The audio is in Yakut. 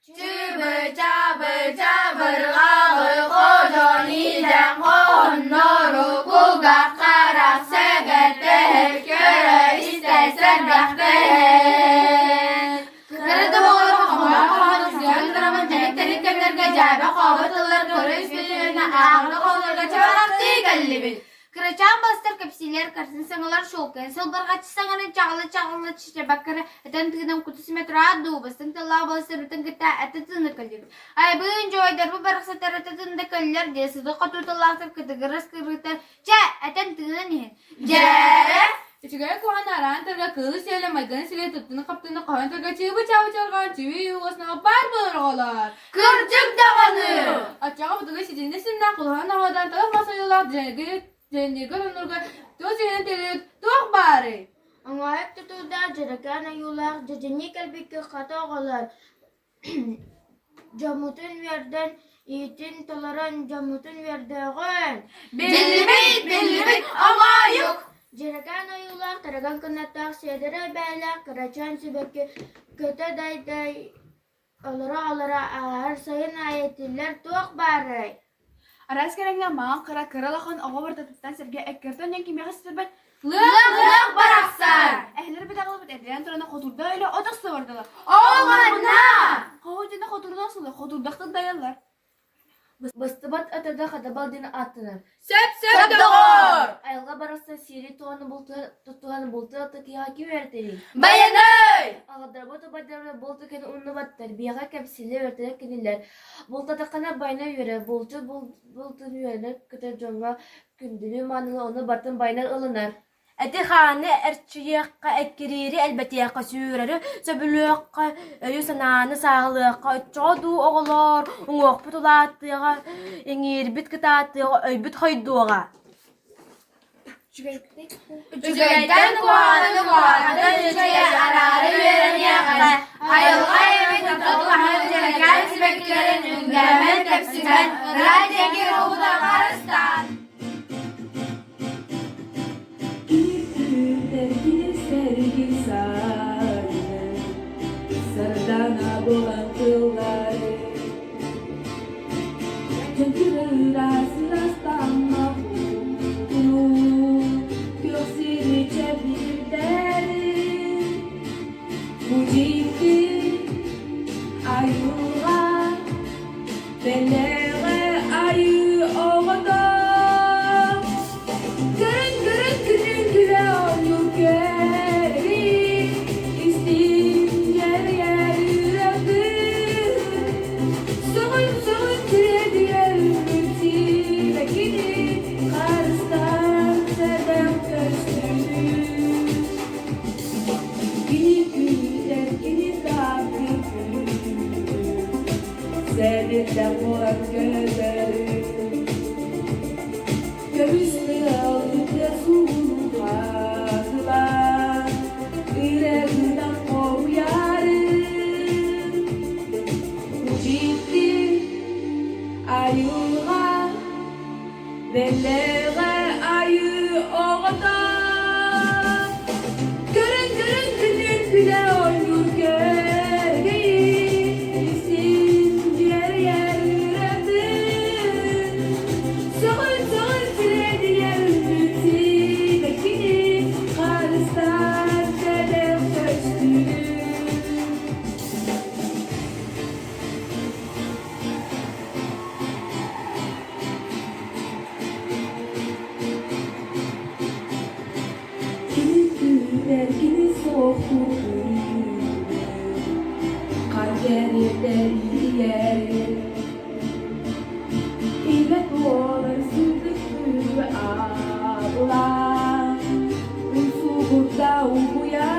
Чыбы-чабы-чабырҕаҕы ходон илэн хоһоннору кулгаах-харах сэбэртэһэр, көрө-истэ сэргэхтэһэр. Кыра да оҕолорго хомоҕой хоһоону сыһыан кыраман дьэҥ-тэник кэмнэргэ дьээбэ-хообо тыллар көрө-истэ ааҕына хоһооннорго чабырахтыы кэллибит. Кырачаан балыстар кэпсиилэр, кырсын саҥалар шелкэн сылбырҕаччы саҥарын чаҕылы-чаҕылы чычабаккара этэн тыынан куту симэ тураат дуу, бастыҥ тыллаах балыстарбытын кытта этэ тыына кэллибит. Айбыын дьоойдорбут барахсаттар этэ тыында кэллэр диэ сытыы хотуу тыллаахтар кытыгырас кыргыттар чэ этэн тыынан иһин. Дьээрэ! Үчүгэй куһаҕан араан тылга кыылы сиэлэ майгыны силэ туттуну-хаптыны хоһоон тылга чыыбы-чаабы чалҕаан чүүй уоснаҕа баар буолар оҕолор. Кырдьык даҕаны! Оччоҕо бутугу ситиннэ синнээх кулуһан оҕодан талах мас ойуулаах дьэҥиргэ дьэҥиргэ отоннорго туох сиһинэн төлүүр туох баарый? Оҥоойук тутуурдаах дьэрэкээн ойуулаах дьэдьэннии кэлбиккэ хата оҕолор Дьоммутун үөрдэн, иитин толорон дьоммутун үөрдөөҕүн! Биллибит, биллибит, оҥоойук! Дьэрэкээн ойуулаах, тараган кынаттаах, сиэдэрэй бэйэлээх кырачаан сибэкки көтө дай-дай олоро-олоро ааһар сайын аайы этиллэр туох баарай? Араас кэрэҥҥэ маҥан хара кыра улахан оҕо барытыттан сэргэ эккиртэн диэн кимиэхэ ситэрбэт Лыах-лыах барахсан! Эһэлэр быдаҕылыбыт эрдэлээн туран хотурда өлө от охсо бардылар. Ол манна! Хоһу дьоно хотурда охсулар, хотурдахтын дайаллар. Быстыбат атыга хатабал диэн ааттанар. Сөп-сөп доҕор! Айылҕа барахсан сиэри туһаны туттуһан бултун аттакыйаҕа ким үөрэтэрий? Байанай! Аҕалдарбыт убайдарбыт булт үкэн умнубаттар, биһиэхэ кэпсииллэр үөрэтэр кинилэр. Бултатаххына байанай үөрэр, булчут бултун үөрэнэр көтөр дьоҥҥо күндүлүү маанылыы ону барытын байанай ылынар. Эти-хааны эрчийиэххэ, эккириири элбэтиэххэ, сүүрэри сөбүлүөххэ, өйү-санааны сааһылыахха, оччоҕо дуу оҕолоор, уҥуохпут улаатыаҕа, иҥиирбит кытаатыаҕа, өйбүт хойдуоҕа. Үчүгэйтэн куһаҕаны куһаҕантан үчүгэйи араара үөрэниэххэ, айылҕа эбит тапталлаһан дьэрэкээн сибэккилэрин үҥдээмэн тэпсимэн, ыраах диэки уһугунан харыстаан. Сардана буолан тыллары Дьэҥкир ыраас ыраастаммат Күөх сири чэбдигирдэри Бу дьикти айылҕа Бэлэҕэ айыы оҕото Көрүн көрүн күнүн күлэ оонньуур кэрии Истиҥ дьэрийэр үрэхтиир Сөҕүн сөҕүн тириэрдийэр сибэккини Харыстаан сэдэх көстүүнү Кини күүтэр, кини таптыыр Сэбирдэх буолан көтөрүн Көмүс тыал тыа суһуохатылар Ырыатынан хоһуйарын Дьикти айылҕа Бэлэҕэ айыы оҕото Көрүн көрүн күнүн күлэ оонньуур көргөйүй Син дьиэрийэр ырыатын. Күүтэр кини суохтуур күнү, Хар кэриэтэ иһийэр. Илэ туолар сырдык абылаҥ, Умсугурда угуйар.